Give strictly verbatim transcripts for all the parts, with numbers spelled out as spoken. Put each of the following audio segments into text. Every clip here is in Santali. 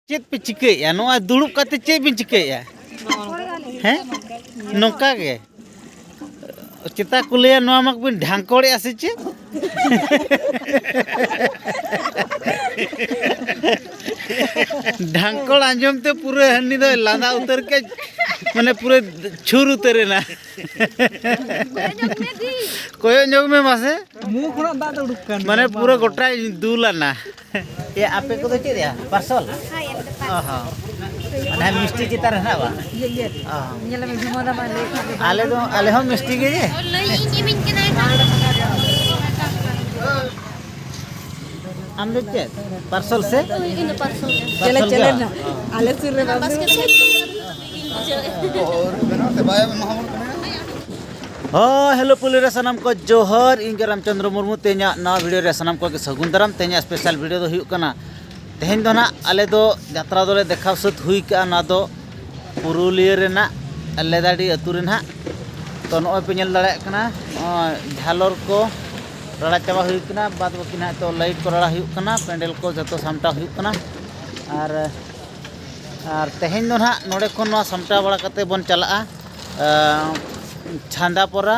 ᱪᱮᱫ ᱯᱮ ᱪᱤᱠᱟᱹᱭᱮᱫᱼᱟ? ᱱᱚᱣᱟ ᱫᱩᱲᱩᱵ ᱠᱟᱛᱮ ᱪᱮᱫ ᱵᱤᱱ ᱪᱤᱠᱟᱹᱭᱮᱫᱼᱟ? ᱦᱮᱸ? ᱱᱚᱝᱠᱟ ᱜᱮ᱾ ᱪᱮᱛᱟ ᱠᱚ ᱞᱟᱹᱭᱟ, ᱱᱚᱣᱟ ᱢᱟᱠᱚ ᱵᱤᱱ ᱰᱷᱟᱝᱠᱚᱲᱮᱫᱼᱟ ᱥᱮ ᱪᱮᱫ? ᱰᱷᱟᱝᱠᱚᱲ ᱟᱸᱡᱚᱢ ᱛᱮ ᱯᱩᱨᱟᱹ ᱦᱟᱹᱱᱤ ᱫᱚᱭ ᱞᱟᱸᱫᱟ ᱩᱛᱟᱹᱨ ᱠᱮᱫ, ᱢᱟᱱᱮ ᱯᱩᱨᱟᱹ ᱪᱷᱩᱨ ᱩᱛᱟᱹᱨ ᱮᱱᱟ᱾ ᱠᱚᱭᱚᱜ ᱧᱚᱜ ᱢᱮ ᱢᱟᱥᱮ᱾ ᱢᱩ ᱠᱷᱚᱱᱟᱜ ᱫᱟᱜ ᱫᱚ ᱩᱰᱩᱠ ᱠᱟᱱ ᱢᱟᱱᱮ ᱜᱮᱭᱟ᱾ ᱯᱩᱨᱟᱹ ᱜᱚᱴᱟᱭ ᱫᱩᱞ ᱟᱱᱟ᱾ ᱮ, ᱟᱯᱮ ᱠᱚᱫᱚ ᱪᱮᱫ ᱭᱟ? ᱯᱟᱨᱥᱚᱞ? ᱦᱳᱭ, ᱟᱞᱮ ᱫᱚ ᱚ ᱯᱟᱨᱥᱚᱞ᱾ ᱦᱚᱸ᱾ ᱢᱟᱱᱮ ᱢᱤᱥᱴᱤ ᱪᱮᱛᱟᱱ ᱨᱮ ᱦᱮᱱᱟᱜ ᱵᱟ? ᱤᱭᱟᱹ, ᱤᱭᱟᱹ᱾ ᱚ ᱦᱚᱸ᱾ ᱧᱮᱞ ᱢᱮ, ᱡᱚᱢᱟ ᱫᱟᱢᱟ ᱞᱟᱹᱭ ᱠᱷᱟᱱ ᱫᱚ ᱵᱟᱝ ᱟᱞᱮ ᱫᱚ, ᱟᱞᱮ ᱦᱚᱸ ᱢᱤᱥᱴᱤ ᱜᱮ ᱡᱮ᱾ ᱞᱟᱹᱭ ᱤᱧ ᱤᱢᱤᱧ ᱠᱟᱱᱟᱭ᱾ ᱟᱢ ᱫᱚ ᱪᱮᱫ? ᱯᱟᱨᱥᱚᱞ ᱥᱮ? ᱤᱧ ᱫᱚ ᱯᱟᱨᱥᱚᱞ ᱜᱮ᱾ ᱪᱮᱞᱮ, ᱯᱟᱨᱥᱚᱞ ᱪᱮᱞᱮ ᱜᱮ? ᱱᱟ? ᱟᱞᱮ ᱥᱩᱨ ᱨᱮ ᱵᱟᱢ ᱵᱟᱥᱠᱮ ᱫᱩᱲᱩᱵ᱾ ᱥᱮ ᱤᱧ ᱵᱩᱡᱷᱟᱹᱣᱮᱫ᱾ ᱦᱳᱭ, ᱦᱮᱞᱳ ᱯᱩᱞᱤ ᱨᱮ ᱥᱟᱱᱟᱢ ᱠᱚ ᱡᱚᱦᱟᱨ, ᱤᱧ ᱜᱮ ᱨᱟᱢᱪᱚᱸᱫᱽᱨᱚ ᱢᱩᱨᱢᱩ᱾ ᱛᱮᱦᱮᱧᱟᱜ ᱱᱟᱣᱟ ᱵᱷᱤᱰᱤᱭᱳ ᱨᱮ ᱥᱟᱱᱟᱢ ᱠᱚᱜᱮ ᱥᱟᱹᱜᱩᱱ ᱫᱟᱨᱟᱢ᱾ ᱛᱮᱦᱮᱧᱟᱜ ᱥᱯᱮᱥᱟᱞ ᱵᱷᱤᱰᱤᱭᱳ ᱫᱚ ᱦᱩᱭᱩᱜ ᱠᱟᱱᱟ, ᱛᱮᱦᱮᱧ ᱫᱚ ᱱᱟᱦᱟᱜ ᱟᱞᱮ ᱫᱚ ᱡᱟᱛᱨᱟ ᱫᱚᱞᱮ ᱫᱮᱠᱷᱟᱣ ᱥᱟᱹᱛ ᱦᱩᱭ ᱠᱟᱜᱼᱟ, ᱱᱚᱣᱟ ᱫᱚ ᱯᱩᱨᱩᱞᱤᱭᱟᱹ ᱨᱮᱱᱟᱜ ᱞᱮᱫᱟᱰᱤ ᱟᱹᱛᱩ ᱨᱮ ᱱᱟᱦᱟᱜ᱾ ᱛᱚ, ᱱᱚᱜᱼᱚᱭ ᱯᱮ ᱧᱮᱞ ᱫᱟᱲᱮᱭᱟᱜ ᱠᱟᱱᱟ, ᱱᱚᱜᱼᱚᱭ ᱡᱷᱟᱞᱚᱨ ᱠᱚ ᱨᱟᱲᱟ ᱪᱟᱵᱟ ᱦᱩᱭ ᱠᱟᱱᱟ, ᱵᱟᱫ ᱵᱟᱹᱠᱤ ᱱᱟᱦᱟᱜ ᱛᱚ ᱞᱟᱭᱤᱴ ᱠᱚ ᱨᱟᱲᱟ ᱦᱩᱭᱩᱜ ᱠᱟᱱᱟ, ᱯᱮᱱᱰᱮᱞ ᱠᱚ ᱡᱚᱛᱚ ᱥᱟᱢᱴᱟᱣ ᱦᱩᱭᱩᱜ ᱠᱟᱱᱟ᱾ ᱟᱨ, ᱟᱨ ᱛᱮᱦᱮᱧ ᱫᱚ ᱱᱟᱦᱟᱜ ᱱᱚᱰᱮ ᱠᱷᱚᱱ ᱱᱚᱣᱟ ᱥᱟᱢᱴᱟᱣ ᱵᱟᱲᱟ ᱠᱟᱛᱮ ᱵᱚᱱ ᱪᱟᱞᱟᱜᱼᱟ, ᱟᱸ, ᱪᱷᱟᱸᱫᱟᱯᱚᱨᱟ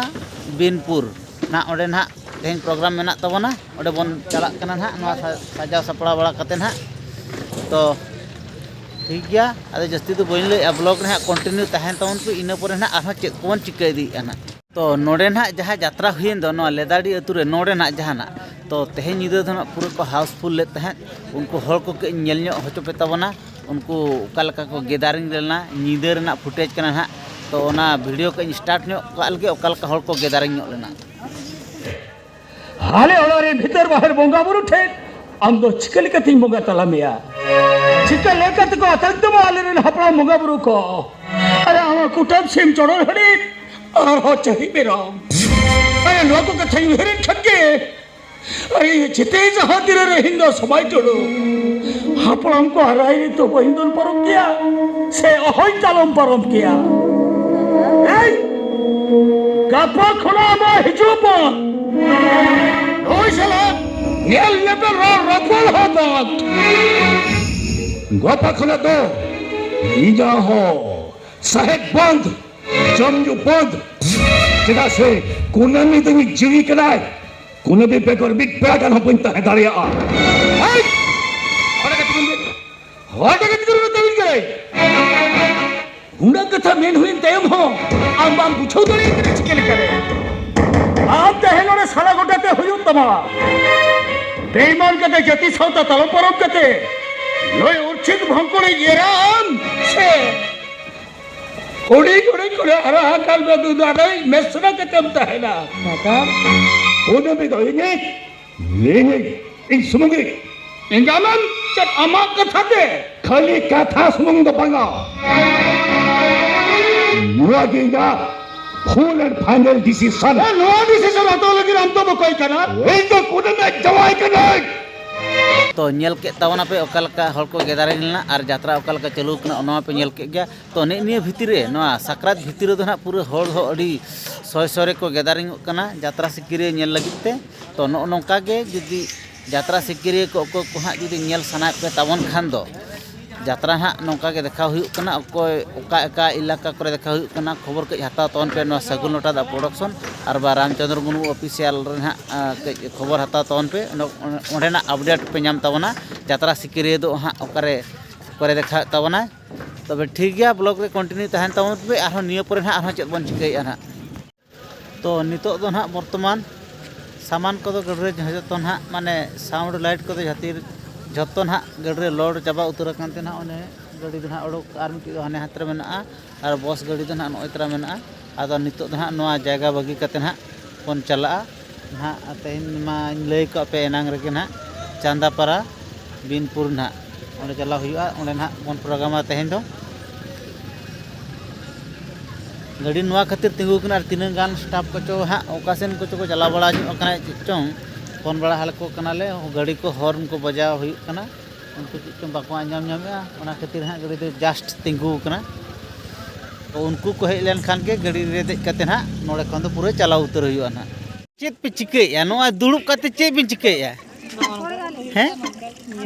ᱵᱤᱱᱯᱩᱨ ᱱᱟᱦᱟᱜ, ᱚᱸᱰᱮ ᱱᱟᱦᱟᱜ ᱛᱮᱦᱮᱧ ᱯᱨᱳᱜᱨᱟᱢ ᱢᱮᱱᱟᱜ ᱛᱟᱵᱚᱱᱟ, ᱚᱸᱰᱮ ᱵᱚᱱ ᱪᱟᱞᱟᱜ ᱠᱟᱱᱟ ᱱᱟᱦᱟᱜ, ᱱᱚᱣᱟ ᱥᱟ-, ᱥᱟᱡᱟᱣ ᱥᱟᱯᱲᱟᱣ ᱵᱟᱲᱟ ᱠᱟᱛᱮ ᱱᱟᱦᱟᱜ᱾ ᱛᱚ, ᱴᱷᱤᱠ ᱜᱮᱭᱟ, ᱟᱫᱚ ᱡᱟᱹᱥᱛᱤ ᱫᱚ ᱵᱟᱹᱧ ᱞᱟᱹᱭᱮᱜᱼᱟ, ᱵᱞᱚᱜᱽ ᱨᱮ ᱦᱟᱸᱜ ᱠᱚᱱᱴᱤᱱᱤᱭᱩ ᱛᱟᱦᱮᱱ ᱛᱟᱵᱚᱱ ᱯᱮ, ᱤᱱᱟᱹ ᱯᱚᱨᱮ ᱱᱟᱦᱟᱜ ᱟᱨᱦᱚᱸ ᱪᱮᱫ ᱠᱚᱵᱚᱱ ᱪᱤᱠᱟᱹ ᱤᱫᱤᱭᱮᱜᱼᱟ ᱱᱟᱦᱟᱜ᱾ ᱛᱚ, ᱱᱚᱰᱮ ᱱᱟᱦᱟᱜ ᱡᱟᱦᱟᱸ ᱡᱟᱛᱨᱟ ᱦᱩᱭᱮᱱ ᱫᱚ, ᱱᱚᱣᱟ ᱞᱮᱫᱟᱲᱤ ᱟᱹᱛᱩ ᱨᱮ, ᱱᱚᱰᱮ ᱱᱟᱦᱟᱜ ᱡᱟᱦᱟᱱᱟᱜ, ᱛᱚ, ᱛᱮᱦᱮᱧ ᱧᱤᱫᱟᱹ ᱫᱚ ᱱᱟᱦᱟᱜ ᱯᱩᱨᱟᱹ ᱠᱚ ᱦᱟᱣᱩᱥᱯᱷᱩᱞ ᱞᱮᱫ ᱛᱟᱦᱮᱸᱫ᱾ ᱩᱱᱠᱩ ᱦᱚᱲ ᱠᱚ ᱠᱟᱹᱡ ᱤᱧ ᱧᱮᱞ ᱧᱚᱜ ᱦᱚᱪᱚ ᱯᱮ ᱛᱟᱵᱚᱱᱟ, ᱩᱱᱠᱩ ᱚᱠᱟ ᱞᱮᱠᱟ ᱠᱚ ᱜᱮᱫᱟᱨᱤᱝ ᱞᱮᱱᱟ, ᱧᱤᱫᱟᱹ ᱨᱮᱱᱟᱜ ᱯᱷᱩᱴᱮᱡᱽ ᱠᱟᱱᱟ ᱱᱟᱦᱟᱜ᱾ ᱛᱚ, ᱚᱱᱟ ᱵᱷᱤᱰᱤᱭᱳ ᱠᱟᱹᱡ ᱤᱧ ᱥᱴᱟᱨᱴ ᱧᱚᱜ ᱠᱟᱜ ᱞᱮᱜᱮ, ᱚᱠᱟ ᱞᱮᱠᱟ ᱦᱚᱲ ᱠᱚ ᱜᱮᱫᱟᱨᱤᱝ ᱧᱚᱜ ᱞᱮᱱᱟ᱾ ᱟᱞᱮ ᱚᱲᱟᱜ ᱨᱮ ᱵᱷᱤᱛᱟᱹᱨ ᱵᱟᱦᱮᱨ ᱵᱚᱸᱜᱟ ᱵᱩᱨᱩ ᱴᱷᱮᱱ ᱟᱢ ᱫᱚ ᱪᱤᱠᱟᱹ ᱞᱮᱠᱟᱛᱤᱧ ᱵᱚᱸᱜᱟ ᱛᱟᱞᱟ ᱢᱮᱭᱟ? ᱪᱤᱠᱟᱹ ᱞᱮᱠᱟᱛᱮᱠᱚ ᱟᱛᱟᱝ ᱛᱟᱢᱟ ᱟᱞᱮᱨᱮᱱ ᱦᱟᱯᱲᱟᱢ ᱵᱚᱸᱜᱟ ᱵᱩᱨᱩ ᱠᱚ? ᱟᱨ ᱟᱢᱟᱜ ᱠᱩᱴᱟᱹᱢ ᱥᱤᱢ ᱪᱚᱰᱚᱨ ᱦᱟᱹᱰᱤ ᱟᱨᱦᱚᱸ ᱪᱟᱹᱦᱤ ᱢᱮᱨᱚᱢ᱾ ᱟᱨ ᱱᱚᱣᱟ ᱠᱚ ᱠᱟᱛᱷᱟᱧ ᱩᱭᱦᱟᱹᱨᱮᱫ ᱠᱷᱟᱱ ᱜᱮ ᱟᱨ ᱤᱧ ᱪᱤᱛᱟᱹᱭ ᱡᱟᱦᱟᱸ ᱛᱤᱱᱟᱹ ᱨᱮ ᱤᱧ ᱫᱚ ᱥᱚᱢᱟᱭ ᱴᱩᱰᱩ᱾ ᱦᱟᱯᱲᱟᱢ ᱠᱚ ᱦᱟᱨᱟᱭ ᱱᱤᱛᱚᱜ ᱵᱟᱹᱧ ᱫᱚᱱ ᱯᱟᱨᱚᱢ ᱠᱮᱭᱟ ᱥᱮ ᱚᱦᱚᱧ ᱛᱟᱞᱚᱢ ᱯᱟᱨᱚᱢ ᱠᱮᱭᱟ᱾ ᱮᱭ! ᱜᱟᱯᱟ ᱠᱷᱚᱱᱟᱜ ᱟᱢᱟᱜ ᱦᱤᱡᱩᱜ ᱵᱚᱱ᱾ ᱦᱳᱭ ᱥᱟᱞᱟ, ᱧᱮᱞ ᱧᱮᱯᱮᱞ ᱨᱚᱲ ᱨᱚᱯᱚᱲ ᱦᱚᱸ ᱵᱟᱫ᱾ ᱜᱟᱯᱟ ᱠᱷᱚᱱᱟᱜ ᱫᱚ ᱤᱧᱟᱹᱜ ᱦᱚᱸ ᱥᱟᱦᱮᱵ ᱵᱚᱱᱫ, ᱡᱚᱢ ᱧᱩ ᱵᱚᱱᱫ᱾ ᱪᱮᱫᱟᱜ ᱥᱮ ᱠᱩᱱᱟᱹᱢᱤ ᱫᱚ ᱤᱧᱤᱡ ᱡᱤᱣᱤ ᱠᱟᱱᱟᱭ᱾ ᱠᱩᱱᱟᱹᱢᱤ ᱵᱮᱜᱚᱨ ᱢᱤᱫ ᱵᱮᱲᱟ ᱜᱟᱱ ᱦᱚᱸ ᱵᱟᱹᱧ ᱛᱟᱦᱮᱸ ᱫᱟᱲᱮᱭᱟᱜᱼᱟ᱾ ᱦᱮᱭ! ᱦᱚᱲ ᱠᱟᱹᱴᱤᱡ ᱦᱚᱲ ᱠᱟᱹᱴᱤᱡ ᱠᱟᱹᱢᱤ ᱠᱟᱹᱱᱟᱹᱧ᱾ ᱩᱱᱟᱹᱜ ᱠᱟᱛᱷᱟ ᱢᱮᱱ ᱦᱩᱭᱮᱱ ᱛᱟᱭᱚᱢ ᱦᱚᱸ ᱟᱢ ᱵᱟᱢ ᱵᱩᱡᱷᱟᱹᱣ ᱫᱟᱲᱮᱭᱟᱜ ᱠᱟᱱᱟ ᱪᱤᱠᱟᱹ ᱞᱮᱠᱟᱨᱮ? ᱟᱢ ᱛᱟᱦᱮᱸ ᱱᱚᱰᱮ ᱥᱟᱞᱟ ᱜᱚᱴᱟ ᱛᱮ ᱦᱩᱭᱩᱜ ᱛᱟᱢᱟ᱾ ᱵᱮᱭᱢᱟᱱ ᱠᱟᱛᱮ, ᱡᱟᱹᱛᱤ ᱥᱟᱶᱛᱟ ᱛᱟᱞᱚᱢ ᱯᱟᱨᱚᱢ ᱠᱟᱛᱮ, ᱱᱩᱭ ᱩᱨᱪᱷᱤᱛ ᱵᱷᱚᱝᱠᱚᱲᱤᱡ ᱮᱨᱟ ᱟᱢ ᱥᱮ ᱦᱩᱰᱤᱧ ᱦᱩᱰᱤᱧ ᱠᱚᱨᱮ ᱦᱟᱨᱟ ᱟᱠᱟᱱ ᱢᱮ, ᱫᱩ ᱫᱟᱫᱟᱭ ᱢᱮᱥᱨᱟ ᱠᱟᱛᱮᱢ ᱛᱟᱦᱮᱱᱟ᱾ ᱠᱟᱠᱟ᱾ ᱩᱱᱤ ᱫᱚ ᱤᱧᱤᱡ, ᱤᱧᱤᱡ, ᱤᱧ ᱥᱩᱢᱩᱝ ᱜᱮ᱾ ᱮᱸᱜᱟᱢᱮᱢ ᱪᱮᱫ ᱟᱢᱟᱜ ᱠᱟᱛᱷᱟ ᱛᱮ? ᱠᱷᱟᱹᱞᱤ ᱠᱟᱛᱷᱟ ᱥᱩᱢᱩᱝ ᱫᱚ ᱵᱟᱝᱟ, ᱱᱚᱣᱟ ᱜᱮ ᱤᱧᱟᱹᱜ full and final decision᱾ ᱮ, ᱱᱚᱣᱟ decision ᱦᱟᱛᱟᱣ ᱞᱟᱹᱜᱤᱫ ᱟᱢ ᱫᱚ ᱚᱠᱚᱭ ᱠᱟᱱᱟ? ᱤᱧ ᱫᱚ ᱠᱩᱱᱟᱹᱢᱤ ᱡᱟᱶᱟᱭ ᱠᱟᱹᱱᱟᱹᱧ᱾ ᱛᱚ, ᱧᱮᱞ ᱠᱮᱫ ᱛᱟᱵᱚᱱᱟᱯᱮ ᱚᱠᱟ ᱞᱮᱠᱟ ᱦᱚᱲ ᱠᱚ gathering ᱞᱮᱱᱟ ᱟᱨ ᱡᱟᱛᱨᱟ ᱚᱠᱟ ᱞᱮᱠᱟ ᱪᱟᱹᱞᱩ ᱠᱟᱱᱟ, ᱚᱱᱟ ᱢᱟᱯᱮ ᱧᱮᱞ ᱠᱮᱫ ᱜᱮᱭᱟ᱾ ᱛᱚ, ᱱᱮᱜᱼᱮ ᱱᱤᱭᱟᱹ ᱵᱷᱤᱛᱤᱨ ᱨᱮ, ᱱᱚᱣᱟ ᱥᱟᱠᱨᱟᱛ ᱵᱷᱤᱛᱤᱨ ᱨᱮᱫᱚ ᱱᱟᱦᱟᱜ ᱯᱩᱨᱟᱹ ᱦᱚᱲ ᱦᱚᱸ ᱟᱹᱰᱤ ᱥᱚᱭ ᱥᱚᱭ ᱨᱮᱠᱚ gatheringᱚᱜ ᱠᱟᱱᱟ ᱡᱟᱛᱨᱟ ᱥᱤᱠᱟᱹᱨᱤᱭᱟᱹ ᱧᱮᱞ ᱞᱟᱹᱜᱤᱫ ᱛᱮ᱾ ᱛᱚ, ᱱᱚᱜᱼᱚ ᱱᱚᱝᱠᱟ ᱜᱮ ᱡᱩᱫᱤ ᱡᱟᱛᱨᱟ ᱥᱤᱠᱟᱹᱨᱤᱭᱟᱹ ᱠᱚ ᱚᱠᱚᱭ ᱠᱚ ᱦᱟᱸᱜ ᱡᱩᱫᱤ ᱧᱮᱞ ᱥᱟᱱᱟᱭᱮᱫ ᱯᱮ ᱛᱟᱵᱚᱱ ᱠᱷᱟᱱ ᱫᱚ, ᱡᱟᱛᱨᱟ ᱦᱟᱸᱜ ᱱᱚᱝᱠᱟ ᱜᱮ ᱫᱮᱠᱷᱟᱣ ᱦᱩᱭᱩᱜ ᱠᱟᱱᱟ᱾ ᱚᱠᱚᱭ ᱚᱠᱟ ᱚᱠᱟ ᱮᱞᱟᱠᱟ ᱠᱚᱨᱮ ᱫᱮᱠᱷᱟᱣ ᱦᱩᱭᱩᱜ ᱠᱟᱱᱟ, ᱠᱷᱚᱵᱚᱨ ᱠᱟᱹᱡ ᱦᱟᱛᱟᱣ ᱛᱟᱵᱚᱱ ᱯᱮ ᱱᱚᱣᱟ ᱥᱟᱹᱜᱩᱱ ᱞᱚᱴᱟ ᱫᱟᱜ production ᱟᱨ ᱵᱟ ᱨᱟᱢᱪᱚᱸᱫᱽᱨᱚ ᱢᱩᱨᱢᱩ official ᱨᱮ ᱦᱟᱸᱜ, ᱟᱸ, ᱠᱟᱹᱡ ᱠᱷᱚᱵᱚᱨ ᱦᱟᱛᱟᱣ ᱛᱟᱵᱚᱱ ᱯᱮ᱾ ᱚᱸᱰᱮ-, ᱚᱸᱰᱮᱱᱟᱜ update ᱯᱮ ᱧᱟᱢ ᱛᱟᱵᱚᱱᱟ᱾ ᱡᱟᱛᱨᱟ ᱥᱤᱠᱟᱹᱨᱤᱭᱟᱹ ᱫᱚ ᱦᱟᱸᱜ ᱚᱠᱟᱨᱮ, ᱚᱠᱟᱨᱮ ᱫᱮᱠᱷᱟᱣᱮᱫ ᱛᱟᱵᱚᱱᱟᱭ᱾ ᱛᱚᱵᱮ ᱴᱷᱤᱠ ᱜᱮᱭᱟ, vlog ᱨᱮ continue ᱛᱟᱦᱮᱱ ᱛᱟᱵᱚᱱ ᱯᱮ᱾ ᱟᱨᱦᱚᱸ ᱱᱤᱭᱟᱹ ᱯᱚᱨᱮ ᱱᱟᱦᱟᱜ ᱟᱨᱦᱚᱸ ᱪᱮᱫ ᱵᱚᱱ ᱪᱤᱠᱟᱹᱭᱮᱫᱼᱟ ᱱᱟᱦᱟᱜ᱾ ᱛᱚ, ᱱᱤᱛᱚᱜ ᱫᱚ ᱱᱟᱦᱟᱜ ᱵᱚᱨᱛᱚᱢᱟᱱ ᱥᱟᱢᱟᱱ ᱠᱚᱫᱚ ᱜᱟᱹᱰᱤ ᱨᱮ ᱡᱚᱛᱚ ᱱᱟᱦᱟᱜ, ᱢᱟᱱᱮ, sound light ᱠᱚᱫᱚ ᱡᱷᱟᱹᱛᱤᱨ ᱡᱷᱚᱛᱚ ᱱᱟᱦᱟᱜ ᱜᱟᱹᱰᱤ ᱨᱮ load ᱪᱟᱵᱟ ᱩᱛᱟᱹᱨ ᱟᱠᱟᱱ ᱛᱮ ᱱᱟᱦᱟᱜ, ᱚᱱᱮ ᱜᱟᱹᱰᱤ ᱫᱚ ᱱᱟᱦᱟᱜ ᱚᱰᱚᱠ, ᱟᱨ ᱢᱤᱫᱴᱤᱡ ᱫᱚ ᱦᱟᱱᱮ ᱦᱟᱛ ᱨᱮ ᱢᱮᱱᱟᱜᱼᱟ, ᱟᱨ ᱵᱚᱥ ᱜᱟᱹᱰᱤ ᱫᱚ ᱱᱟᱦᱟᱜ ᱱᱚᱜᱼᱚᱭ ᱛᱚᱨᱟ ᱢᱮᱱᱟᱜᱼᱟ᱾ ᱟᱫᱚ ᱱᱤᱛᱚᱜ ᱫᱚ ᱱᱟᱦᱟᱜ ᱱᱚᱣᱟ ᱡᱟᱭᱜᱟ ᱵᱟᱹᱜᱤ ᱠᱟᱛᱮ ᱱᱟᱦᱟᱜ ᱵᱚᱱ ᱪᱟᱞᱟᱜᱼᱟ᱾ ᱱᱟᱦᱟᱜ ᱛᱮᱦᱮᱧ ᱢᱟᱧ ᱞᱟᱹᱭ ᱠᱟᱜ ᱯᱮ ᱮᱱᱟᱝ ᱨᱮᱜᱮ ᱱᱟᱦᱟᱜ, ᱪᱟᱸᱫᱟᱯᱟᱨᱟ ᱵᱤᱱᱯᱩᱨ ᱱᱟᱦᱟᱜ ᱚᱸᱰᱮ ᱪᱟᱞᱟᱣ ᱦᱩᱭᱩᱜᱼᱟ, ᱚᱸᱰᱮ ᱱᱟᱦᱟᱜ ᱵᱚᱱ ᱯᱨᱳᱜᱨᱟᱢᱟ ᱛᱮᱦᱮᱧ ᱫᱚ᱾ ᱜᱟᱹᱰᱤ ᱱᱚᱣᱟ ᱠᱷᱟᱹᱛᱤᱨ ᱛᱤᱸᱜᱩ ᱠᱟᱱᱟ ᱟᱨ ᱛᱤᱱᱟᱹᱜ ᱜᱟᱱ staff ᱠᱚᱪᱚ ᱦᱟᱸᱜ ᱚᱠᱟ ᱥᱮᱱ ᱠᱚᱪᱚ ᱠᱚ ᱪᱟᱞᱟᱣ ᱵᱟᱲᱟ ᱧᱚᱜ ᱟᱠᱟᱱᱟ, ᱪᱮᱫ ᱪᱚᱝ ᱯᱷᱳᱱ ᱵᱟᱲᱟ ᱟᱠᱚ ᱠᱟᱱᱟᱞᱮ, ᱜᱟᱹᱰᱤ ᱠᱚ ᱦᱚᱨᱱ ᱠᱚ ᱵᱟᱡᱟᱣ ᱦᱩᱭᱩᱜ ᱠᱟᱱᱟ, ᱩᱱᱠᱩ ᱪᱮᱫ ᱪᱚᱝ ᱵᱟᱠᱚ ᱟᱸᱡᱚᱢ ᱧᱟᱢᱮᱜᱼᱟ, ᱚᱱᱟ ᱠᱷᱟᱹᱛᱤᱨ ᱦᱟᱸᱜ ᱜᱟᱹᱰᱤ ᱫᱚ just ᱛᱤᱸᱜᱩ ᱟᱠᱟᱱᱟ᱾ ᱛᱚ, ᱩᱱᱠᱩ ᱠᱚ ᱦᱮᱡ ᱞᱮᱱᱠᱷᱟᱱ ᱜᱮ ᱜᱟᱹᱰᱤ ᱨᱮ ᱫᱮᱡ ᱠᱟᱛᱮ ᱱᱟᱦᱟᱜ ᱱᱚᱰᱮ ᱠᱷᱚᱱ ᱫᱚ ᱯᱩᱨᱟᱹ ᱪᱟᱞᱟᱣ ᱩᱛᱟᱹᱨ ᱦᱩᱭᱩᱜᱼᱟ ᱱᱟᱦᱟᱜ᱾ ᱪᱮᱫ ᱯᱮ ᱪᱤᱠᱟᱹᱭᱮᱫᱼᱟ? ᱱᱚᱣᱟ ᱫᱩᱲᱩᱵ ᱠᱟᱛᱮ ᱪᱮᱫ ᱵᱤᱱ ᱪᱤᱠᱟᱹᱭᱮᱫᱼᱟ? ᱦᱮᱸ?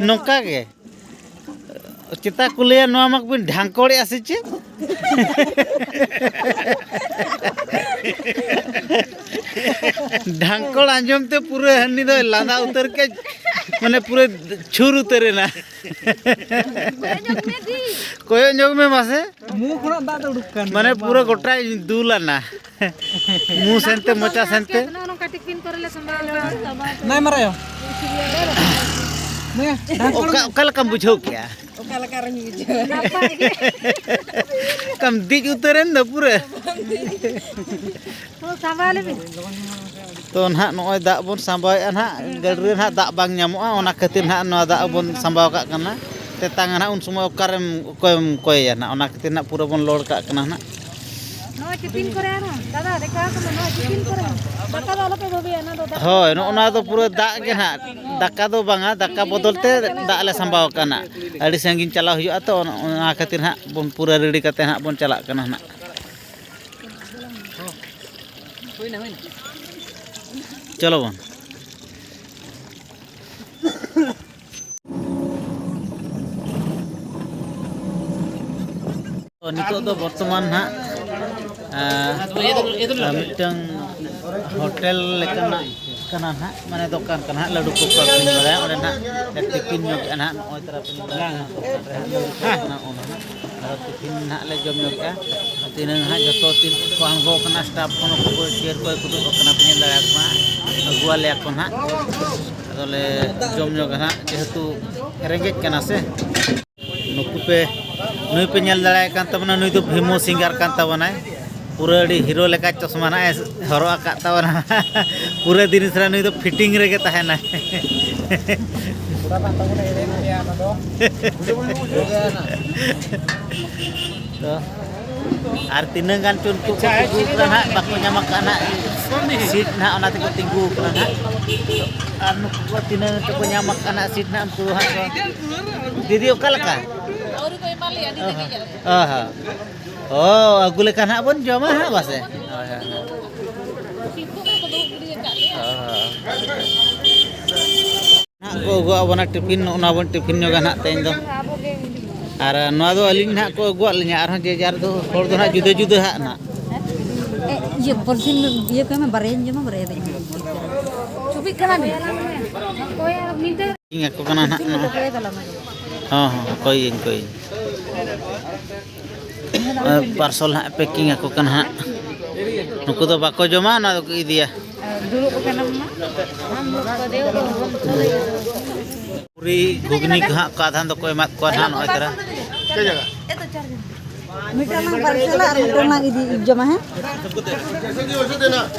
ᱱᱚᱝᱠᱟ ᱜᱮ᱾ ᱪᱮᱛᱟ ᱠᱚ ᱞᱟᱹᱭᱟ, ᱱᱚᱣᱟ ᱢᱟᱠᱚ ᱵᱤᱱ ᱰᱷᱟᱝᱠᱚᱲᱮᱜᱼᱟ ᱥᱮ ᱪᱮᱫ? ᱰᱷᱟᱝᱠᱚᱲ ᱟᱸᱡᱚᱢ ᱛᱮ ᱯᱩᱨᱟᱹ ᱦᱟᱹᱱᱤ ᱫᱚᱭ ᱞᱟᱸᱫᱟ ᱩᱛᱟᱹᱨ ᱠᱮᱫ, ᱢᱟᱱᱮ ᱯᱩᱨᱟᱹ ᱪᱷᱩᱨ ᱩᱛᱟᱹᱨ ᱮᱱᱟ᱾ ᱠᱚᱭᱚᱜ ᱧᱚᱜ ᱢᱮ ᱢᱟᱥᱮ᱾ ᱢᱩ ᱠᱷᱚᱱᱟᱜ ᱫᱟᱜ ᱫᱚ ᱩᱰᱩᱠ ᱠᱟᱱ ᱢᱟᱱᱮ ᱜᱮᱭᱟ᱾ ᱯᱩᱨᱟᱹ ᱜᱚᱴᱟᱭ ᱫᱩᱞ ᱟᱱᱟ᱾ ᱢᱩ ᱥᱮᱱᱛᱮ, ᱢᱚᱪᱟ ᱥᱮᱱᱛᱮ᱾ ᱱᱚᱜᱼᱚ ᱱᱚᱝᱠᱟ ᱴᱤᱯᱷᱤᱱ ᱠᱚᱨᱮ ᱞᱮ ᱥᱟᱢᱵᱟᱣ ᱠᱟᱜᱼᱟ᱾ ᱱᱟᱭ ᱢᱟᱨᱟᱭᱚ᱾ ᱱᱩᱭᱟ, ᱰᱷᱟᱝᱠᱚᱲ ᱚᱠᱟ, ᱢᱮ᱾ ᱚᱠᱟ ᱞᱮᱠᱟᱢ ᱵᱩᱡᱷᱟᱹᱣ ᱠᱮᱜᱼᱟ? ᱚᱠᱟ ᱞᱮᱠᱟ ᱨᱮᱧ ᱵᱩᱡᱷᱟᱹᱣᱟ? ᱱᱟᱯᱟᱭ ᱜᱮ᱾ ᱚᱠᱟᱢ ᱫᱤᱡ ᱩᱛᱟᱹᱨᱮᱱ ᱫᱚ ᱯᱩᱨᱟᱹ? ᱦᱚᱸ, ᱥᱟᱢᱵᱟᱣ ᱞᱮ ᱢᱮ᱾ ᱛᱚ ᱱᱟᱦᱟᱜ ᱱᱚᱜᱼᱚᱭ ᱫᱟᱜ ᱵᱚᱱ ᱥᱟᱢᱵᱟᱣᱮᱫᱼᱟ ᱱᱟᱦᱟᱜ, ᱜᱟᱹᱰᱤ ᱨᱮ ᱱᱟᱦᱟᱜ ᱫᱟᱜ ᱵᱟᱝ ᱧᱟᱢᱚᱜᱼᱟ, ᱚᱱᱟ ᱠᱷᱟᱹᱛᱤᱨ ᱱᱟᱦᱟᱜ ᱱᱚᱣᱟ ᱫᱟᱜ ᱵᱚᱱ ᱥᱟᱢᱵᱟᱣ ᱠᱟᱜ ᱠᱟᱱᱟ᱾ ᱛᱮᱛᱟᱝᱟ ᱱᱟᱦᱟᱜ, ᱩᱱ ᱥᱚᱢᱚᱭ ᱚᱠᱟᱨᱮᱢ, ᱚᱠᱚᱭᱮᱢ ᱠᱚᱭᱮᱭᱟ ᱱᱟᱦᱟᱜ, ᱚᱱᱟ ᱠᱷᱟᱹᱛᱤᱨ ᱱᱟᱦᱟᱜ ᱯᱩᱨᱟᱹ ᱵᱚᱱ ᱞᱳᱰ ᱠᱟᱜ ᱠᱟᱱᱟ ᱱᱟᱦᱟᱜ᱾ ᱱᱚᱣᱟ ᱴᱤᱯᱷᱤᱱ ᱠᱚᱨᱮ ᱟᱨᱦᱚᱸ, ᱫᱟᱫᱟ, ᱫᱮᱠᱷᱟᱣ ᱟᱠᱚ ᱢᱮ, ᱱᱚᱣᱟ ᱴᱤᱯᱷᱤᱱ ᱠᱚᱨᱮ᱾ ᱫᱟᱠᱟ ᱫᱚ ᱟᱞᱚᱯᱮ ᱵᱷᱟᱹᱵᱤᱭᱟ, ᱚᱱᱟ ᱫᱚ ᱫᱟᱜ ᱦᱳᱭ, ᱱᱚᱜᱼᱚ ᱱᱚᱣᱟ ᱫᱚ ᱯᱩᱨᱟᱹ ᱫᱟᱜ ᱜᱮ ᱱᱟᱦᱟᱜ, ᱫᱟᱠᱟ ᱫᱚ ᱵᱟᱝᱟ, ᱫᱟᱠᱟ ᱵᱚᱫᱚᱞ ᱛᱮ ᱫᱟᱜ ᱞᱮ ᱥᱟᱢᱵᱟᱣ ᱠᱟᱜᱼᱟ ᱱᱟᱦᱟᱜ᱾ ᱟᱹᱰᱤ ᱥᱟᱺᱜᱤᱧ ᱪᱟᱞᱟᱣ ᱦᱩᱭᱩᱜᱼᱟ ᱛᱚ, ᱚᱱᱟ ᱠᱷᱟᱹᱛᱤᱨ ᱦᱟᱸᱜ ᱵᱚᱱ ᱯᱩᱨᱟᱹ ᱨᱮᱰᱤ ᱠᱟᱛᱮ ᱦᱟᱸᱜ ᱵᱚᱱ ᱪᱟᱞᱟᱜ ᱠᱟᱱᱟ ᱱᱟᱦᱟᱜ᱾ ᱪᱚᱞᱚ ᱵᱚᱱ᱾ ᱛᱚ, ᱱᱤᱛᱚᱜ ᱫᱚ ᱵᱚᱨᱛᱚᱢᱟᱱ ᱱᱟᱦᱟᱜ, ᱟᱸ, ᱢᱤᱫᱴᱟᱝ ᱦᱳᱴᱮᱞ ᱞᱮᱠᱟᱱᱟᱜ ᱠᱟᱱᱟ ᱱᱟᱦᱟᱜ, ᱢᱟᱱᱮ ᱫᱚᱠᱟᱱ ᱠᱟᱱᱟ ᱱᱟᱦᱟᱜ, ᱞᱟᱹᱰᱩ ᱠᱚᱠᱚ ᱟᱹᱠᱷᱨᱤᱧ ᱵᱟᱲᱟᱭᱟ᱾ ᱚᱸᱰᱮ ᱱᱟᱦᱟᱜ ᱴᱤᱯᱷᱤᱱ ᱧᱚᱜ ᱠᱮᱜᱼᱟ ᱱᱟᱦᱟᱜ, ᱱᱚᱜᱼᱚᱭ ᱛᱟᱨᱟ ᱯᱮ ᱧᱮᱞ ᱫᱟᱲᱮᱭᱟᱜ ᱠᱟᱱᱟ ᱫᱚᱠᱟᱱ ᱨᱮ ᱦᱟᱸᱜ ᱞᱟᱹᱰᱩ ᱠᱚ ᱟᱹᱠᱷᱨᱤᱧᱟ, ᱚᱱᱟ ᱱᱟᱦᱟᱜ᱾ ᱟᱫᱚ ᱴᱤᱯᱷᱤᱱ ᱱᱟᱦᱟᱜ ᱞᱮ ᱡᱚᱢ ᱧᱚᱜ ᱠᱮᱜᱼᱟ᱾ ᱛᱤᱱᱟᱹᱝ ᱱᱟᱦᱟᱜ ᱡᱚᱛᱚ ᱛᱤᱱ ᱠᱚ ᱟᱬᱜᱚ ᱠᱟᱱᱟ, ᱥᱴᱟᱯ ᱠᱚ ᱱᱩᱠᱩ ᱠᱚ ᱪᱮᱭᱟᱨ ᱠᱚ ᱠᱩᱫᱩᱜ ᱠᱟᱱᱟ, ᱯᱮ ᱧᱮᱞ ᱫᱟᱲᱮᱭᱟᱠᱚ ᱠᱟᱱᱟ, ᱟᱹᱜᱩᱣᱟᱞᱮᱭᱟ ᱠᱚ ᱱᱟᱦᱟᱜ᱾ ᱟᱫᱚᱞᱮ ᱡᱚᱢ ᱧᱚᱜᱟ ᱱᱟᱦᱟᱜ, ᱡᱮᱦᱮᱛᱩ ᱨᱮᱸᱜᱮᱡ ᱠᱟᱱᱟ ᱥᱮ᱾ ᱱᱩᱠᱩ ᱯᱮ, ᱱᱩᱭ ᱯᱮ ᱧᱮᱞ ᱫᱟᱲᱮᱭᱟᱭ ᱠᱟᱱ ᱛᱟᱵᱚᱱᱟ, ᱱᱩᱭ ᱫᱚ ᱵᱷᱤᱢᱳ ᱥᱤᱝᱜᱟᱨ ᱠᱟᱱ ᱛᱟᱵᱚᱱᱟᱭ᱾ ᱯᱩᱨᱟᱹ ᱟᱹᱰᱤ ᱦᱤᱨᱳ ᱞᱮᱠᱟ ᱪᱚᱥᱢᱟ ᱱᱟᱜ ᱮ ᱦᱚᱨᱚᱜ ᱟᱠᱟᱫ ᱛᱟᱵᱚᱱᱟ᱾ ᱯᱩᱨᱟᱹ ᱫᱤᱱ ᱥᱟᱨᱟ ᱱᱩᱭ ᱫᱚ ᱯᱷᱤᱴᱤᱝ ᱨᱮᱜᱮ ᱛᱟᱦᱮᱱᱟᱭ᱾ ᱛᱚ, ᱟᱨ ᱛᱤᱱᱟᱹᱜ ᱜᱟᱱ ᱪᱚ ᱩᱱᱠᱩ ᱠᱚ ᱛᱤᱸᱜᱩ ᱠᱟᱱᱟ ᱱᱟᱦᱟᱜ, ᱵᱟᱠᱚ ᱧᱟᱢ ᱟᱠᱟᱫᱼᱟ ᱱᱟᱦᱟᱜ ᱥᱤᱴ ᱱᱟᱦᱟᱜ, ᱚᱱᱟ ᱛᱮᱠᱚ ᱛᱤᱸᱜᱩ ᱠᱟᱱᱟ ᱱᱟᱦᱟᱜ᱾ ᱟᱨ ᱱᱩᱠᱩ ᱠᱚ ᱛᱤᱱᱟᱹᱜ ᱪᱚ ᱠᱚ ᱧᱟᱢ ᱟᱠᱟᱫᱼᱟ ᱱᱟᱦᱟᱜ ᱥᱤᱴ ᱱᱟᱦᱟᱜ, ᱩᱱᱠᱩ ᱫᱚ ᱦᱟᱸᱜ ᱠᱚ, ᱫᱤᱫᱤ ᱚᱠᱟ ᱞᱮᱠᱟ? ᱟᱹᱣᱨᱤ ᱠᱚ ᱮᱢᱟ ᱞᱮᱭᱟ, ᱟᱹᱰᱤ ᱨᱮᱸᱜᱮᱡ ᱟᱞᱮ᱾ ᱚ ᱦᱚᱸ᱾ ᱚ, ᱟᱹᱜᱩ ᱞᱮᱠᱷᱟᱱ ᱦᱟᱸᱜ ᱵᱚᱱ ᱡᱚᱢᱟ ᱦᱟᱸᱜ, ᱵᱟᱥᱮ? ᱦᱳᱭ, ᱦᱳᱭ, ᱦᱳᱭ᱾ ᱥᱤᱴ ᱠᱚ ᱠᱚ ᱫᱩᱲᱩᱵ ᱜᱤᱰᱤ ᱟᱠᱟᱫ ᱞᱮᱭᱟ᱾ ᱚ ᱦᱚᱸ᱾ ᱦᱟᱸᱜ ᱠᱚ ᱟᱹᱜᱩᱣᱟᱜ ᱵᱚᱱᱟ ᱴᱤᱯᱷᱤᱱ, ᱱᱚᱜᱼᱚ ᱱᱟ ᱵᱚᱱ ᱴᱤᱯᱷᱤᱱ ᱧᱚᱜᱟ ᱱᱟᱦᱟᱜ ᱛᱮᱦᱮᱧ ᱫᱚ᱾ ᱟᱵᱚ ᱜᱮ ᱟᱨ ᱱᱚᱣᱟ ᱫᱚ ᱟᱹᱞᱤᱧ ᱱᱟᱦᱟᱜ ᱠᱚ ᱟᱹᱜᱩᱣᱟᱫ ᱞᱤᱧᱟ, ᱟᱨᱦᱚᱸ ᱡᱮ ᱡᱟᱨ ᱫᱚ ᱦᱚᱲ ᱫᱚ ᱱᱟᱦᱟᱜ ᱡᱩᱫᱟᱹ ᱡᱩᱫᱟᱹ ᱦᱟᱸᱜ ᱱᱟᱦᱟᱜ᱾ ᱮ, ᱤᱭᱟᱹ, ᱯᱚᱞᱤᱛᱷᱤᱱ ᱤᱭᱟᱹ ᱠᱚ ᱮᱢᱟ, ᱵᱟᱨᱭᱟᱧ ᱡᱚᱢᱟ, ᱵᱟᱨᱭᱟ ᱫᱚᱧ ᱮᱢᱟ᱾ ᱪᱩᱯᱤᱜ ᱠᱟᱱᱟ ᱵᱤᱱ? ᱤᱧ ᱟᱠᱚ ᱠᱟᱱᱟ ᱱᱟᱦᱟᱜ ᱱᱚᱣᱟ᱾ ᱦᱚᱸ, ᱦᱚᱸ, ᱚᱠᱚᱭᱟᱹᱧ, ᱚᱠᱚᱭᱟᱹᱧ᱾ ᱯᱟᱨᱥᱚᱞ ᱦᱟᱸᱜ ᱯᱮᱠᱤᱝ ᱟᱠᱚ ᱠᱟᱱᱟ ᱦᱟᱸᱜ᱾ ᱱᱩᱠᱩ ᱫᱚ ᱵᱟᱠᱚ ᱡᱚᱢᱟ, ᱚᱱᱟ ᱫᱚᱠᱚ ᱤᱫᱤᱭᱟ᱾ ᱫᱩᱲᱩᱵ ᱠᱟᱱᱟ ᱢᱟ᱾ ᱯᱩᱨᱤ ᱜᱷᱩᱜᱽᱱᱤ ᱠᱚ ᱦᱟᱸᱜ ᱚᱠᱟ ᱫᱷᱟᱱ ᱫᱚᱠᱚ ᱮᱢᱟᱫ ᱠᱚᱣᱟ ᱱᱟᱦᱟᱜ ᱱᱚᱜᱼᱚᱭ ᱛᱟᱨᱟ᱾ ᱢᱤᱫᱴᱟᱝ ᱞᱟᱝ ᱯᱟᱨᱥᱮᱞᱟ ᱟᱨ ᱢᱤᱫᱴᱟᱝ ᱞᱟᱝ ᱤᱫᱤ ᱡᱚᱢᱟ, ᱦᱮᱸ?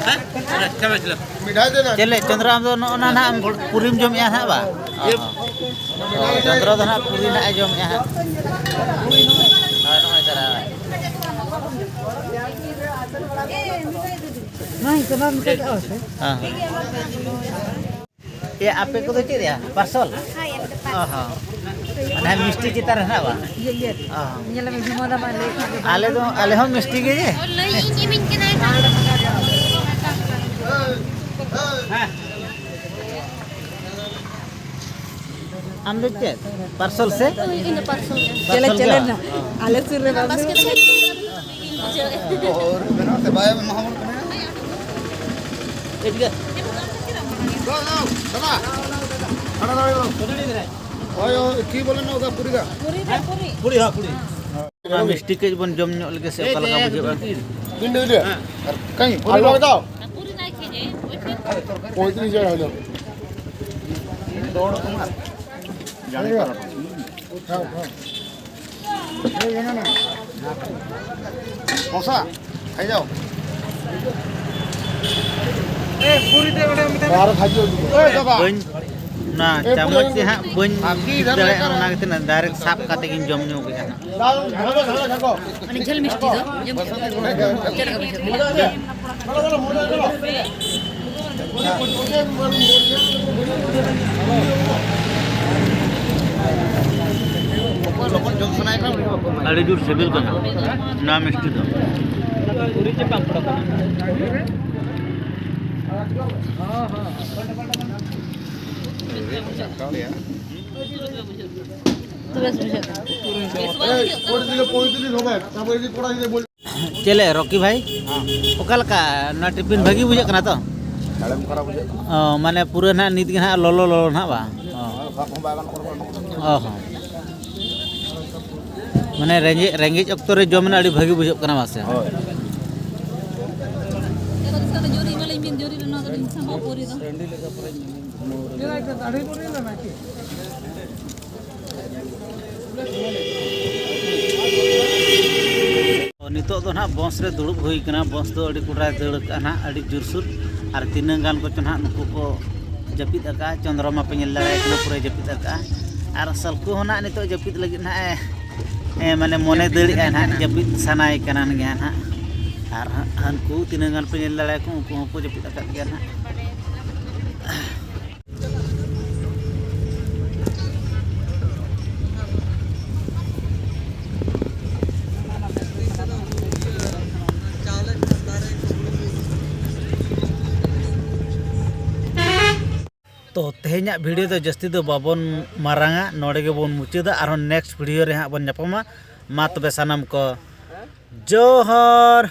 ᱪᱮᱫ ᱞᱮ ᱪᱚᱸᱫᱽᱨᱟ, ᱟᱢ ᱫᱚ ᱱᱚᱜᱼᱚ ᱱᱟ ᱱᱟᱦᱟᱜ ᱯᱩᱨᱤᱢ ᱡᱚᱢᱮᱜᱼᱟ ᱦᱟᱸᱜ ᱵᱟ? ᱚ, ᱦᱚᱸ᱾ ᱦᱳᱭ, ᱪᱚᱸᱫᱽᱨᱟ ᱫᱚ ᱱᱟᱦᱟᱜ ᱯᱩᱨᱤ ᱱᱟᱦᱟᱜ ᱮ ᱡᱚᱢᱮᱜᱼᱟ ᱦᱟᱸᱜ᱾ ᱦᱳᱭ, ᱱᱚᱜᱼᱚᱭ ᱛᱟᱨᱟ᱾ ᱦᱮᱸ, ᱦᱮᱸ᱾ ᱮ, ᱟᱯᱮ ᱠᱚᱫᱚ ᱪᱮᱫ ᱨᱮᱭᱟᱜ? ᱯᱟᱨᱥᱚᱞ? ᱦᱳᱭ, ᱟᱞᱮ ᱫᱚ ᱚ ᱯᱟᱨᱥᱚᱞ᱾ ᱦᱚᱸ᱾ ᱢᱟᱱᱮ ᱢᱤᱥᱴᱤ ᱪᱮᱛᱟᱱ ᱨᱮ ᱦᱮᱱᱟᱜ ᱵᱟ? ᱤᱭᱟᱹ, ᱤᱭᱟᱹ᱾ ᱚ ᱦᱚᱸ᱾ ᱧᱮᱞ ᱢᱮ, ᱵᱤᱢᱚᱞ ᱫᱟ ᱢᱟ ᱞᱟᱹᱭ ᱠᱷᱟᱱ ᱫᱚ ᱵᱟᱝ᱾ ᱟᱞᱮ ᱫᱚ, ᱟᱞᱮ ᱦᱚᱸ ᱢᱤᱥᱴᱤ ᱜᱮ᱾ ᱚ, ᱞᱟᱹᱭ ᱤᱧ ᱤᱢᱟᱹᱧ ᱠᱟᱱᱟᱭ᱾ ᱦᱮᱸ᱾ ᱟᱢ ᱫᱚ ᱪᱮᱫ? ᱯᱟᱨᱥᱚᱞ ᱥᱮ? ᱦᱳᱭ, ᱤᱧ ᱫᱚ ᱯᱟᱨᱥᱚᱞ ᱜᱮ᱾ ᱪᱮᱞᱮ, ᱯᱟᱨᱥᱚᱞ ᱪᱮᱞᱮ ᱜᱮ? ᱱᱟ? ᱟᱞᱮ ᱥᱩᱨ ᱨᱮ ᱵᱟᱹᱱᱩᱜ᱾ ᱵᱟᱥᱠᱮᱴ ᱥᱮᱫ ᱤᱧ ᱵᱩᱡᱷᱟᱹᱣᱮᱫ᱾ ᱦᱳᱭ, ᱢᱮᱱᱟᱜ ᱛᱮ ᱵᱟᱭ ᱮᱢᱟ ᱵᱚᱱ ᱠᱟᱱᱟ᱾ ᱫᱟᱫᱟ, ᱦᱟᱱᱟ ᱫᱟᱲᱮ ᱵᱟᱹᱱᱩᱜ᱾ ᱦᱳᱭ, ᱦᱳᱭ, ᱠᱤ ᱵᱚᱞᱮ ᱱᱚᱣᱟ ᱯᱩᱨᱤ ᱜᱟ? ᱯᱩᱨᱤ ᱜᱟ, ᱯᱩᱨᱤ᱾ ᱯᱩᱨᱤ, ᱦᱳᱭ, ᱯᱩᱨᱤ᱾ ᱚᱱᱟ ᱢᱤᱥᱴᱤ ᱠᱟᱹᱡ ᱵᱚᱱ ᱡᱚᱢ ᱧᱚᱜ ᱞᱮᱜᱮ ᱥᱮ ᱚᱠᱟ ᱞᱮᱠᱟ ᱵᱩᱡᱷᱟᱹᱜᱼᱟ? ᱛᱤᱱ ᱴᱟᱠᱟ ᱫᱚ? ᱟᱨ ᱠᱟᱹᱡ ᱯᱩᱨᱤ ᱟᱞᱚ᱾ ᱵᱟᱝ ᱫᱟᱣ? ᱯᱚᱸᱭᱛᱨᱤᱥ ᱴᱟᱠᱟ ᱦᱩᱭ ᱞᱮᱱ᱾ ᱫᱚᱦᱚ ᱠᱟᱜ ᱢᱮ᱾ ᱡᱟᱹᱲᱤ ᱯᱟᱨᱚᱢ᱾ ᱦᱮᱸ, ᱦᱮᱸ᱾ ᱢᱚᱥᱟ, ᱦᱮᱡ ᱡᱟᱣ᱾ ᱮ, ᱯᱩᱨᱤ ᱛᱮ ᱚᱸᱰᱮ ᱢᱤᱫᱴᱟᱝ ᱟᱨ ᱵᱷᱟᱡᱤ ᱩᱫᱩᱜ᱾ ᱮ, ᱫᱟᱫᱟ᱾ ᱵᱟᱹᱧ, ᱚᱱᱟ ᱮ, ᱯᱩᱨᱤ ᱪᱟᱢᱚᱪ ᱛᱮ ᱩᱫᱩᱜ᱾ ᱦᱟᱸᱜ ᱵᱟᱹᱧ ᱟᱨ ᱵᱤᱫ ᱫᱟᱲᱮᱭᱟᱜ ᱠᱟᱱᱟ, ᱚᱱᱟ ᱠᱷᱟᱹᱛᱤᱨ direct ᱥᱟᱵ ᱠᱟᱛᱮ ᱜᱤᱧ ᱡᱚᱢ ᱧᱩ ᱠᱮᱫᱟ ᱦᱟᱸᱜ᱾ ᱢᱟᱱᱮ ᱡᱷᱟᱹᱞ ᱢᱤᱥᱴᱤ ᱫᱚ ᱡᱚᱢ ᱠᱟᱛᱮ ᱪᱮᱫ ᱞᱮᱠᱟ ᱵᱩᱡᱷᱟᱹᱜ ᱠᱟᱱᱟ? ᱟᱹᱰᱤ ᱡᱳᱨ ᱥᱤᱵᱤᱞ ᱠᱟᱱᱟ ᱱᱚᱣᱟ ᱢᱤᱥᱴᱤ ᱫᱚ᱾ ᱵᱮᱥ ᱵᱩᱡᱷᱟᱹᱜ ᱠᱟᱱᱟ᱾ ᱪᱮᱞᱮ ᱨᱚᱠᱤ ᱵᱷᱟᱭ, ᱚᱠᱟ ᱞᱮᱠᱟ ᱱᱚᱣᱟ ᱴᱤᱯᱷᱤᱱ ᱵᱷᱟᱹᱜᱤ ᱵᱩᱡᱷᱟᱹᱜ ᱠᱟᱱᱟ ᱛᱚ? ᱚ, ᱢᱟᱱᱮ ᱯᱩᱨᱟᱹ ᱱᱟᱦᱟᱜ ᱱᱤᱛ ᱜᱮ ᱱᱟᱦᱟᱜ ᱞᱚᱞᱚ ᱞᱚᱞᱚ ᱱᱟᱦᱟᱜ ᱵᱟ? ᱚ᱾ ᱚ ᱦᱚᱸ᱾ ᱢᱟᱱᱮ ᱨᱮᱸᱜᱮᱡ, ᱨᱮᱸᱜᱮᱡ ᱚᱠᱛᱚ ᱨᱮ ᱡᱚᱢ ᱨᱮᱱᱟᱜ ᱟᱹᱰᱤ ᱵᱷᱟᱹᱜᱤ ᱵᱩᱡᱷᱟᱹᱜ ᱠᱟᱱᱟ ᱵᱟᱥᱮ? ᱦᱳᱭ᱾ ᱱᱤᱛᱚᱜ ᱫᱚ ᱱᱟᱦᱟᱜ ᱵᱚᱥ ᱨᱮ ᱫᱩᱲᱩᱵ ᱦᱩᱭ ᱠᱟᱱᱟ᱾ ᱵᱚᱥ ᱫᱚ ᱟᱹᱰᱤ ᱠᱚᱰᱨᱟᱭ ᱫᱟᱹᱲ ᱠᱟᱜᱼᱟ ᱱᱟᱦᱟᱜ, ᱟᱹᱰᱤ ᱡᱳᱨᱥᱳᱨ᱾ ᱟᱨ ᱛᱤᱱᱟᱹᱝ ᱜᱟᱱ ᱠᱚᱪᱚ ᱱᱟᱦᱟᱜ ᱱᱩᱠᱩ ᱠᱚ ᱡᱟᱹᱯᱤᱫ ᱟᱠᱟᱫᱼᱟ᱾ ᱪᱚᱱᱫᱨᱚᱢᱟ ᱯᱮ ᱧᱮᱞ ᱫᱟᱲᱮᱭᱟᱭ ᱠᱟᱱᱟ, ᱯᱩᱨᱟᱹᱭ ᱡᱟᱹᱯᱤᱫ ᱟᱠᱟᱫᱼᱟ᱾ ᱟᱨ ᱥᱟᱞᱠᱩ ᱦᱚᱸ ᱱᱟᱦᱟᱜ ᱱᱤᱛᱚᱜ ᱡᱟᱹᱯᱤᱫ ᱞᱟᱹᱜᱤᱫ ᱱᱟᱦᱟᱜ ᱮ, ᱮ, ᱢᱟᱱᱮ ᱢᱚᱱᱮ ᱫᱟᱹᱲᱮᱜᱼᱟᱭ ᱱᱟᱦᱟᱜ, ᱡᱟᱹᱯᱤᱫ ᱥᱟᱱᱟᱭᱮ ᱠᱟᱱᱟ ᱜᱮᱭᱟ ᱱᱟᱦᱟᱜ᱾ ᱟᱨ ᱦᱟᱹᱱᱠᱩ ᱛᱤᱱᱟᱹᱝ ᱜᱟᱱ ᱯᱮ ᱧᱮᱞ ᱫᱟᱲᱮᱭᱟᱠᱚ, ᱩᱱᱠᱩ ᱦᱚᱸᱠᱚ ᱡᱟᱹᱯᱤᱫ ᱟᱠᱟᱫ ᱜᱮᱭᱟ ᱱᱟᱦᱟᱜ᱾ ᱛᱚ, ᱛᱮᱦᱮᱧᱟᱜ ᱵᱷᱤᱰᱤᱭᱳ ᱫᱚ ᱡᱟᱹᱥᱛᱤ ᱫᱚ ᱵᱟᱵᱚᱱ ᱢᱟᱨᱟᱝᱟ, ᱱᱚᱰᱮ ᱜᱮᱵᱚᱱ ᱢᱩᱪᱟᱹᱫᱟ᱾ ᱟᱨᱦᱚᱸ ᱱᱮᱠᱥᱴ ᱵᱷᱤᱰᱤᱭᱳ ᱨᱮ ᱦᱟᱸᱜ ᱵᱚᱱ ᱧᱟᱯᱟᱢᱟ᱾ ᱢᱟ ᱛᱚᱵᱮ ᱥᱟᱱᱟᱢ ᱠᱚ ᱡᱚᱦᱟᱨ᱾